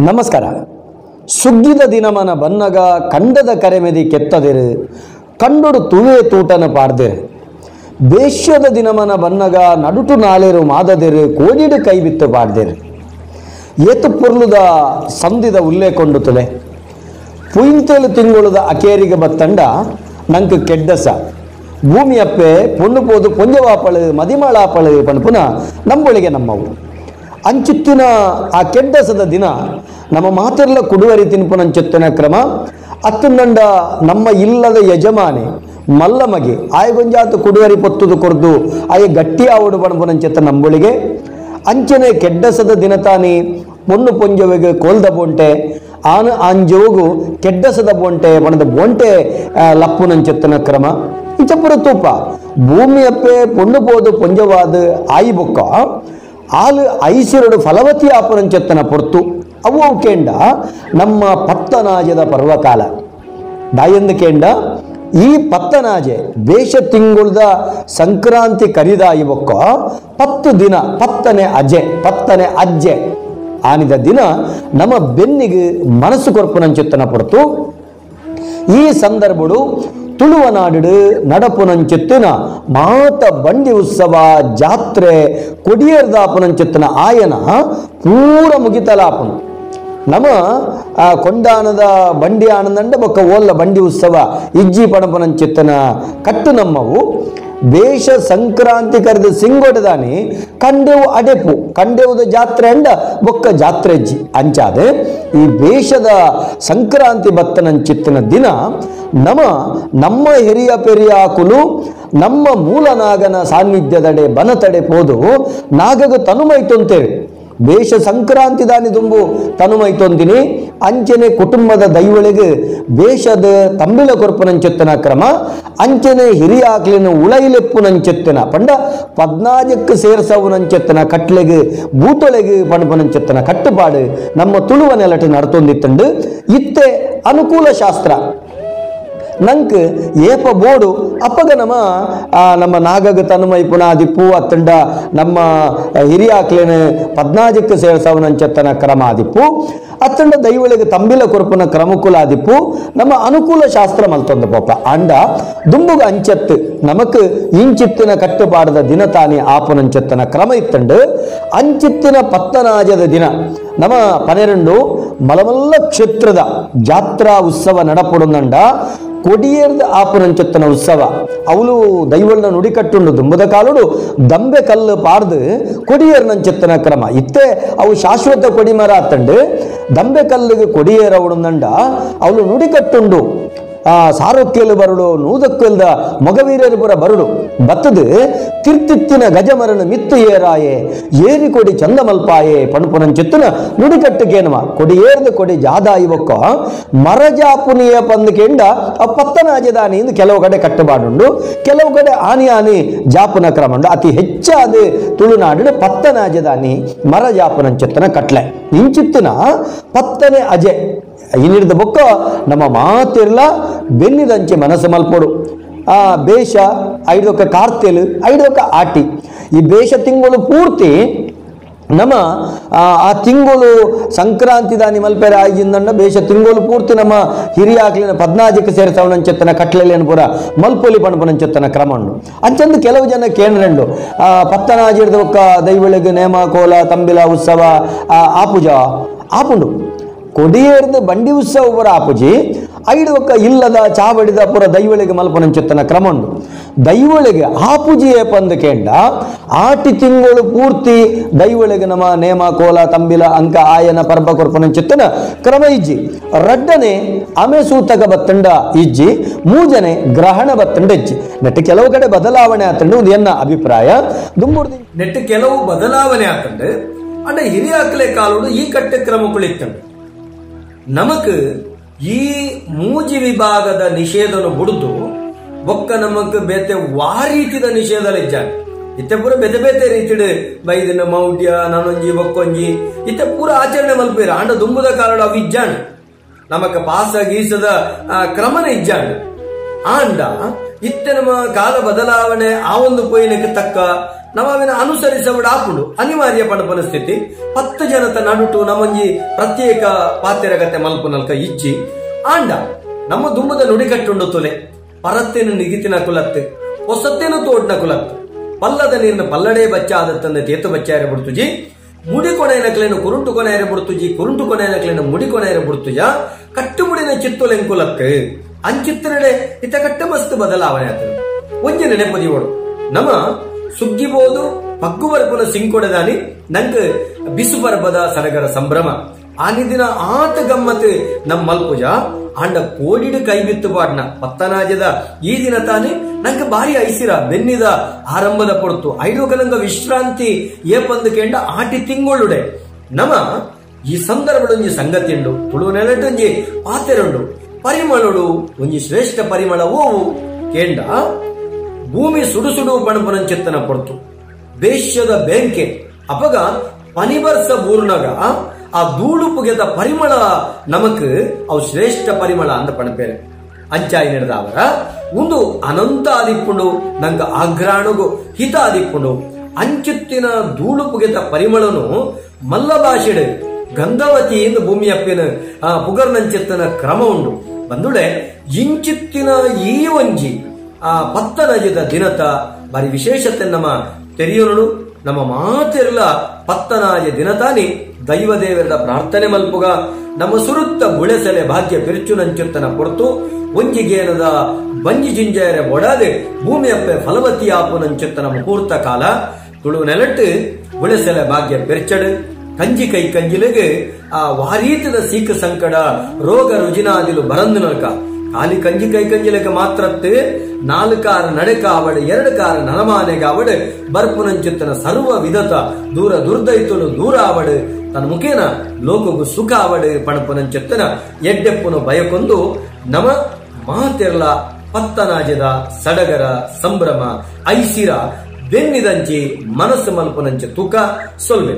ನಮಸ್ಕಾರ. ಸುಗ್ಗಿದ ದಿನಮನ ಬನ್ನಗ ಕಂಡದ ಕರೆಮೆದಿ ಕೆತ್ತದಿರು, ಕಂಡೊಡು ತುವೆ ತೂಟನ ಪಾಡ್ದಿರು. ಬೇಶ್ಯದ ದಿನಮನ ಬನ್ನಗ ನಡುಟು ನಾಲೇರು ಮಾದದಿರು, ಕೋಡಿಡು ಕೈ ಬಿತ್ತು ಪಾಡ್ದಿರು. ಏತು ಪೊರ್ಲುದ ಸಂದಿದ ಉಲ್ಲೇಕೊಂಡು ತುಲೆ ಪುಯಿಂತೇಲು ತಿಂಗೊಳುದ ಅಕೇರಿಗೆ ಬತ್ತಂಡ ನಂಗೆ ಕೆಡ್ಡಸ ಭೂಮಿಯಪ್ಪೆ ಪೊಣ್ಣು ಪೋದು ಪೊಂಜವಾಪಳು ಮದಿಮಾಳಾಪಳು ಪಣಪುನ ನಂಬೊಳಿಗೆ ನಮ್ಮವು ಅಂಚುತ್ತಿನ ಆ ಕೆಡ್ಡಸದ ದಿನ ನಮ್ಮ ಮಾತೆಲ್ಲ ಕುಡುವರಿ ತಿನ್ಪುನಂಚುತ್ತಿನ ಕ್ರಮ ಅತ್ತಂದಂಡ ನಮ್ಮ ಇಲ್ಲದ ಯಜಮಾನೆ ಮಲ್ಲಮಗೆ ಆಯಗೊಂಜಾತು ಕುಡುವರಿ ಪೊತ್ತುದು ಕೊರ್ದು ಆಯ ಗಟ್ಟಿ ಆವಡು ಪಣಪುನಂಚೆತ್ತ ನಂಬೊಳಿಗೆ ಅಂಚನೆ ಕೆಡ್ಡಸದ ದಿನ ತಾನೇ ಪೊಣ್ಣು ಪೊಂಜವೆಗೆ ಕೋಲ್ದ ಬೋಂಟೆ ಆನು ಆಂಜೋಗು ಕೆಡ್ಡಸದ ಬೋಂಟೆ ಬಣದ ಬೋಂಟೆ ಲಪ್ಪುನಂಚೆತ್ತನ ಕ್ರಮ ಇಂಚಪುರ ತೂಪ ಭೂಮಿಯಪ್ಪೆ ಪೊಣ್ಣು ಪೋದು ಪೊಂಜವಾದ ಆಯಿ ಬೊಕ್ಕ ಆಲು ಐಸಿರಡು ಫಲವತಿ ಆಪುನಂಚೆತ್ತನ ಪೊರ್ತು ಅವು ಕೇಂಡ ನಮ್ಮ ಪತ್ತನಾಜದ ಪರ್ವಕಾಲ ದಾಯಂದು ಕೇಂಡ ಈ ಪತ್ತನಾಜೆ ಬೇಷ ತಿಂಗುಳ್ದ ಸಂಕ್ರಾಂತಿ ಕರಿದಾಯಿ ಬೊಕ್ಕ 10 ದಿನ ಪತ್ತನೆ ಅಜೆ ಪತ್ತನೆ ಅಜ್ಜೆ ಆನಿದ ದಿನ ನಮ್ಮ ಬೆನ್ನಿಗೆ ಮನಸ್ಸು ಕೊರ್ಪುನಂಚೆತ್ತನ ಪೊರ್ತು. ಈ ಸಂದರ್ಭಡು ತುಳುವನಾಡು ನಡಪುನಂಚೆತ್ತಿನ ಮಾತ ಬಂಡಿ ಉತ್ಸವ ಜಾತ್ರೆ ಕೊಡಿಯರ್ದಾಪುನಂಚೆತ್ತಿನ ಆಯನ ಪೂರ ಮುಗಿತಲಾಪುನು. ನಮ್ಮ ಕೊಂಡಾನದ ಬಂಡಿ ಆನಂದಂಡ ಬೊಕ್ಕ ಓಲ್ಲ ಬಂಡಿ ಉತ್ಸವ ಇಜ್ಜಿ ಪಣಪುನಂಚೆತ್ತನ ಕಟ್ಟು ನಮ್ಮವು ಬೇಷ ಸಂಕ್ರಾಂತಿ ಕರೆದು ಸಿಂಗೊಡದಾನಿ ಕಂಡೆವು ಅಡೆಪು ಕಂಡೆವುದು ಜಾತ್ರೆ ಅಂಡ ಬೊಕ್ಕ ಜಾತ್ರೆಜ್ಜಿ ಅಂಚಾದೆ ಈ ಬೇಷದ ಸಂಕ್ರಾಂತಿ ಬತ್ತನಂಚಿತ್ತಿನ ದಿನ ನಮ್ಮ ನಮ್ಮ ಹಿರಿಯ ಪೆರಿಯಾಕುಲು ನಮ್ಮ ಮೂಲನಾಗನ ಸಾನ್ನಿಧ್ಯದಡೆ ಬನತಡೆ ಪೋದು ನಾಗಗ ತನುಮೈತೊಂತೇವೆ. ಬೇಷ ಸಂಕ್ರಾಂತಿ ದಾನಿ ದುಂಬು ತನುಮೈತೊಂದಿನಿ ಅಂಚನೆ ಕುಟುಂಬದ ದೈವಳಿಗೆ ಬೇಷದ ತಂಬಿಲ ಕೊರ್ಪುನಂಚೆತ್ತನ ಕ್ರಮ ಅಂಚನೆ ಹಿರಿಯಾಕ್ಲಿನ ಉಳೈಲೆಪ್ಪುನಂಚೆತ್ತನ ಪಂಡ ಪದ್ನಾಜಕ್ಕೆ ಸೇರ್ಸವುನಂಚೆತ್ತನ ಕಟ್ಲೆಗೆ ಬೂತೊಳೆಗೆ ಪಣಪುನಂಚೆತ್ತನ ಕಟ್ಟುಪಾಡು ನಮ್ಮ ತುಳುವ ನೆಲಟು ನಡ್ತೊಂದಿತ್ತಂಡು. ಇತ್ತೆ ಅನುಕೂಲ ಶಾಸ್ತ್ರ ನಂಕ್ ಏಪ ಬೋಡು ಅಪ್ಪಗ ನಮ್ಮ ನಮ್ಮ ನಾಗಗ ತನುಮೈ ಪುನಾದಿಪ್ಪು ಅತ್ತಂಡ ನಮ್ಮ ಹಿರಿಯಾಕ್ಲೇನ ಪದ್ನಾಜಕ್ಕೆ ಸೇರ್ಸವನಂಚೆತ್ತನ ಕ್ರಮ ಆದಿಪ್ಪು ಅತ್ತಂಡ ದೈವಳಿಗೆ ತಂಬಿಲ ಕೊರ್ಪುನ ಕ್ರಮಕುಲಾದಿಪ್ಪು ನಮ್ಮ ಅನುಕೂಲ ಶಾಸ್ತ್ರ ಮಲ್ತೊಂದು ಪೋಪ ಅಂಡ ದುಂಬುಗ ಅಂಚತ್ತು ನಮಕ್ ಇಂಚಿತ್ತಿನ ಕಟ್ಟುಪಾಡದ ದಿನ ತಾನೇ ಆಪುನಂಚೆತ್ತನ ಕ್ರಮ ಇತ್ತಂಡು. ಅಂಚಿತ್ತಿನ ಪತ್ತನಾಜದ ದಿನ ನಮ್ಮ 12 ಮಲಮಲ್ಲ ಕ್ಷೇತ್ರದ ಜಾತ್ರಾ ಉತ್ಸವ ನಡಪುಡುಂದಂಡ ಕೊಡಿಯೇರ್ದ ಆಪುನಂಚೆತ್ತನ ಉತ್ಸವ ಅವಳು ದೈವಳ್ನ ನುಡಿಕಟ್ಟುಂಡು ದುಂಬದ ಕಾಲುಡು ದಂಬೆ ಕಲ್ಲು ಪಾರ್ದು ಕೊಡಿಯೇರ್ನಂಚೆತ್ತನ ಕ್ರಮ ಇತ್ತೆ ಅವು ಶಾಶ್ವತ ಕೊಡಿಮರ ಆತಂಡು ದಂಬೆ ಕಲ್ಲಿಗೆ ಕೊಡಿಯೇರವಡುಂದಂಡ ಅವಳು ನುಡಿಕಟ್ಟುಂಡು ಸಾರೋಕ್ಯಲು ಬರುಡು ನೂದಕ್ಕೆಲ್ದ ಮೊಗವೀರರು ಪುರ ಬರುಡು ಬತ್ತದು ತಿರ್ತಿತ್ತಿನ ಗಜಮರನು ಮಿತ್ತು ಏರಾಯೆ ಏರಿ ಕೊಡಿ ಚಂದಮಲ್ಪಾಯೆ ಪಣಪುನಂಚೆತ್ತನ ನುಡಿಕಟ್ಟುಕೇನವ ಕೊಡಿ ಏರ್ದು ಕೊಡಿ ಜಾದಾಯಿ ಬೊಕ್ಕ ಮರಜಾಪುನಿಯ ಪಂದಕೆಂಡ ಆ ಪತ್ತನಾಜದಾನಿ ಎಂದು ಕೆಲವು ಕಡೆ ಕಟ್ಟುಪಾಡುಂಡು ಕೆಲವು ಕಡೆ ಆನಿ ಆನಿ ಜಾಪುನ ಕ್ರಮ ಉಂಡು. ಅತಿ ಹೆಚ್ಚಾದ ತುಳುನಾಡು ಪತ್ತನಾಜದಾನಿ ಮರಜಾಪುನಂಚೆತ್ತನ ಕಟ್ಲೆ ಇಂಚಿತ್ತಿನ ಪತ್ತನೆ ಅಜೆ ಇನ್ನಿಡ್ದ ಬೊಕ್ಕ ನಮ್ಮ ಮಾತಿರ್ಲ ಬೆನ್ನಿದಂಚೆ ಮನಸ್ಸು ಮಲ್ಪೊಡು. ಆ ಬೇಷ ಐದೊಕ್ಕ ಕಾರ್ತೆಲು ಐದೊಕ್ಕ ಆಟಿ ಈ ಬೇಷ ತಿಂಗಳು ಪೂರ್ತಿ ನಮ್ಮ ಆ ತಿಂಗಳು ಸಂಕ್ರಾಂತಿ ದಾನಿ ಮಲ್ಪೆರೆ ಆಯ್ಜಿಂದಂಡ ಬೇಷ ತಿಂಗಳು ಪೂರ್ತಿ ನಮ್ಮ ಹಿರಿಯಾಕ್ಲಿನ ಪದ್ನಾಜಕ್ಕೆ ಸೇರಿಸವನಂಚೆತ್ತನ ಕಟ್ಲೆಲೇನು ಪೂರ ಮಲ್ಪೊಲಿ ಪಣಪುನಂಚೆತ್ತನ ಕ್ರಮ ಉಂಡು. ಅಂಚಂದು ಕೆಲವು ಜನ ಕೇಂದ್ರಂಡು ಪತ್ತನಾಜಿಡ್ದ ಬೊಕ್ಕ ದೈವಳಿಗೆ ನೇಮ ಕೋಲ ತಂಬಿಲ ಉತ್ಸವ ಆಪುಜ ಆಪುಂಡು ಕೊಡಿಯೇರ್ದು ಬಂಡಿ ಉತ್ಸವ ಪುರ ಆಪುಜಿ ಐಡು ಒಕ್ಕ ಇಲ್ಲದ ಚಾವಡಿದ ಪುರ ದೈವಳಿಗೆ ಮಲ್ಪನಂಚೆತ್ತನ ಕ್ರಮ ಉಂಡು. ದೈವಳಿಗೆ ಆಪುಜಿಯೇ ಪಂದು ಕೇಂಡ ಆಟಿ ತಿಂಗಳು ಪೂರ್ತಿ ದೈವಳಿಗೆ ನಮ್ಮ ನೇಮ ಕೋಲ ತಂಬಿಲ ಅಂಕ ಆಯನ ಪರ್ಬ ಕೊರ್ಪನಂಚೆತ್ತನ ಕ್ರಮ ಇಜ್ಜಿ. ರಡ್ಡನೆ ಅಮೆ ಸೂತಕ ಬತ್ತಂಡ ಇಜ್ಜಿ, ಮೂಜನೆ ಗ್ರಹಣ ಬತ್ತಂಡ ಇಜ್ಜಿ. ನೆಟ್ಟು ಕೆಲವು ಕಡೆ ಬದಲಾವಣೆ ಆತಂಡು ಒಂದು ಎನ್ನ ಅಭಿಪ್ರಾಯ ದುಂಬುರ್ದಿ ನೆಟ್ಟು ಕೆಲವು ಬದಲಾವಣೆ ಆತಂಡು ಅಂಡ ಹಿರಿಯಾಕ್ಲೆ ಕಾಲುಡು ಈ ಕಟ್ಟೆ ಕ್ರಮಕ್ಕಳಿತ್ತಂಡು. ನಮಕ್ ಈ ಮೂಜಿ ವಿಭಾಗದ ನಿಷೇಧನು ಬುಡ್ದು ಬೊಕ್ಕ ನಮಕ್ ಬೇತೆ ವಾ ರೀತಿದ ನಿಷೇಧ ಇಜ್ಜಾಂಡ್ ಇತ್ತೆ ಪೂರ ಬೇತೆ ಬೇತೆ ರೀತಿಡು ಬೈದಿನ ಮೌಢ್ಯ ನಾನೊಂಜಿ ಬೊಕ್ಕೊಂಜಿ ಇತ್ತೆ ಪೂರ ಆಚರಣೆ ಮಲ್ಪೇರು ಆಂಡ ದುಂಬುದ ಕಾಲಡು ಅವು ಇಜ್ಜಾಂಡ್ ನಮಕ್ ಪಾಸ ಗೀಸದ ಕ್ರಮನ ಇಜ್ಜಾಂಡ್. ಆಂಡ ಇತ್ತೆ ನಮ್ಮ ಕಾಲ ಬದಲಾವಣೆ ಆ ಒಂದು ಪೋಯಿನಕ್ಕೆ ತಕ್ಕ ನಮವಿನ ಅನುಸರಿಸಬಿಡ ಆಪುಂಡು ಅನಿವಾರ್ಯ ಪಣಪನ ಸ್ಥಿತಿ. 10 ಜನತ ನಡುಟು ನಮ್ಮಂಜಿ ಪ್ರತ್ಯೇಕ ಪಾತೆರಗತೆ ಮಲ್ಪುನಲ್ಕ ಇಜ್ಜಿ. ಆಂಡ ನಮ್ಮ ದುಂಬದ ನುಡಿಕಟ್ಟುಂಡು ತುಲೆ ಪರತ್ತೇನು ನಿಗಿತಿನ ಕುಲತ್ತು ಹೊಸತ್ತೇನು ತೋಡ್ನ ಕುಲತ್ತು ಪಲ್ಲದ ನೀರಿನ ಪಲ್ಲಡೆ ಬಚ್ಚ ಆದತ್ತಂದ ತೇತು ಬಚ್ಚಾರೆ ಬಿಡ್ತುಜಿ ಮುಡಿ ಕೊನೆಯನಕ್ಲೇನು ಕುರುಂಟು ಕೊನೆಯರೆ ಬಿಡ್ತುಜಿ ಕುರುಂಟು ಕೊನೆಯನಕ್ಲೇನು ಮುಡಿ ಕೊನೆಯರೆ ಬಿಡ್ತುಜ ಕಟ್ಟುಮುಡಿನ ಚಿತ್ತುಲೆಂಕುಲತ್ತು ಅಂಚಿತ್ತನಡೆ ಇತ ಕಟ್ಟ ಮಸ್ತ್ ಬದಲಾವಣೆ ಆತನು. ಒಂಜಿ ನೆನಪದಿವಡು ನಮ್ಮ ಸುಗ್ಗಿಬೋದು ಪಗ್ಗು ಬರ್ಪುನ ಸಿಂಕೊಡೆದಾನಿ ನಂಗೆ ಬಿಸು ಪರ್ಬದ ಸಡಗರ ಸಂಭ್ರಮ ಆನಿದಿನ ಆತ ಗಮ್ಮತ್ ನಮ್ಮ ಮಲ್ಪುಜ ಆಂಡ ಕೋಡಿಡು ಕೈ ಬಿತ್ತು ಪಾಡ್ನ ಪತ್ತನಾಜದ ಈ ದಿನ ತಾನೆ ನಂಗೆ ಭಾರಿ ಐಸಿರ ಬೆನ್ನಿದ ಆರಂಭದ ಪೊಡ್ತು ಐಡೋಕನಂಗ ವಿಶ್ರಾಂತಿ ಏಪಂದು ಕೇಂಡ ಆಟಿ ತಿಂಗೊಳ್ಳುಡೆ ನಮ ಈ ಸಂದರ್ಭದೊಂಜಿ ಸಂಗತಿಯುಂಡು ತುಳು ನೆಲಟೊಂಜಿ ಪಾತೆರುಂಡು ಪರಿಮಳೋಡು ಒಂಜಿ ಶ್ರೇಷ್ಠ ಪರಿಮಳ ಓವು ಕೇಂಡ ಭೂಮಿ ಸುಡು ಸುಡು ಪಣಪುನಂಚಿತ್ತನ ಪೊಡ್ತು ಬೇಶ್ಯದ ಬೆಂಕೆ ಅಪಗ ಪನಿಬರ್ಸ ಬೂರ್ಣಗ ಆ ಧೂಳು ಪುಗೆದ ಪರಿಮಳ ನಮಕ್ ಅವು ಶ್ರೇಷ್ಠ ಪರಿಮಳ ಅಂತ ಪಣಪೇರೆ ಅಂಚಾಯಿ ನಡೆದ ಅವರ ಒಂದು ಅನಂತ ಆದಿಪ್ಪುಂಡು ನಂಗ ಆಗ್ರಾಣಗು ಹಿತ ಆದಿಪ್ಪುಂಡು ಅಂಚುತ್ತಿನ ಧೂಳು ಪುಗೆದ ಪರಿಮಳನು ಮಲ್ಲ ಭಾಷೆಡು ಗಂಧವತಿ ಎಂದು ಭೂಮಿಯಪ್ಪಿನ ಆ ಪುಗರ್ನಂಚಿತ್ತನ ಕ್ರಮ ಉಂಡು ಬಂದುಳೆ ಇಂಚಿತ್ತಿನ ಈ ಒಂಜಿ ಆ ಪತ್ತನಜದ ದಿನತ ಬಾರಿ ವಿಶೇಷತೆ ನಮ್ಮ ತೆರಿಯೋನು ನಮ್ಮ ಮಾತಿರಲ ಪತ್ತನಾಜ ದಿನತಾನಿ ದೈವದೇವರ ಪ್ರಾರ್ಥನೆ ಮಲ್ಪುಗ ನಮ್ಮ ಸುರುತ್ತ ಬುಳೆಸಲೆ ಭಾಗ್ಯ ಪಿರ್ಚುನಂಚುತ್ತನ ಪೊರ್ತು ಒಂಜಿಗೇನದ ಬಂಜಿ ಜಿಂಜೆರೆ ಒಡಾದೆ ಭೂಮಿಯಪ್ಪೆ ಫಲವತಿ ಆಪುನಂಚುತ್ತನ ಮುಹೂರ್ತ ಕಾಲ ತುಳು ನೆಲಟ್ಟು ಬುಳೆಸಲೆ ಭಾಗ್ಯ ಪೆರ್ಚಡು ಕಂಜಿ ಕೈ ಕಂಜಿಲಿಗೆ ಆ ವಾರೀತದ ಸೀಕ ಸಂಕಟ ರೋಗ ರುಜಿನಾದಿಲು ಬರಂದು ನಲ್ಕ ಖಾಲಿ ಕಂಜಿ ಕೈ ಕಂಜಿಲಕ ಮಾತ್ರತ್ತು 4 ಕಾರ ನಡೆಕಾವಡು 2 ಕಾರ ನರಮಾನೆಗಾವಡು ಬರ್ಪುನಂಚುತ್ತನ ಸರ್ವ ವಿಧತ ದೂರ ದುರ್ದೈತಲು ದೂರ ಆವಡು ತನ್ನ ಮುಖೇನ ಲೋಕಗು ಸುಖ ಆವಡು ಪಣಪುನಂಚುತ್ತನ ಎಡ್ಡೆಪ್ಪುನು ಬಯಕೊಂದು ನಮ ಮಾತೆರ್ಲ ಪತ್ತನಾಜದ ಸಡಗರ ಸಂಭ್ರಮ ಐಸಿರ ಬೆನ್ನಿದಂಚಿ ಮನಸ್ಸು ಮಲ್ಪುನಂಚೆ ತೂಕ ಸೊಲ್ವೆ.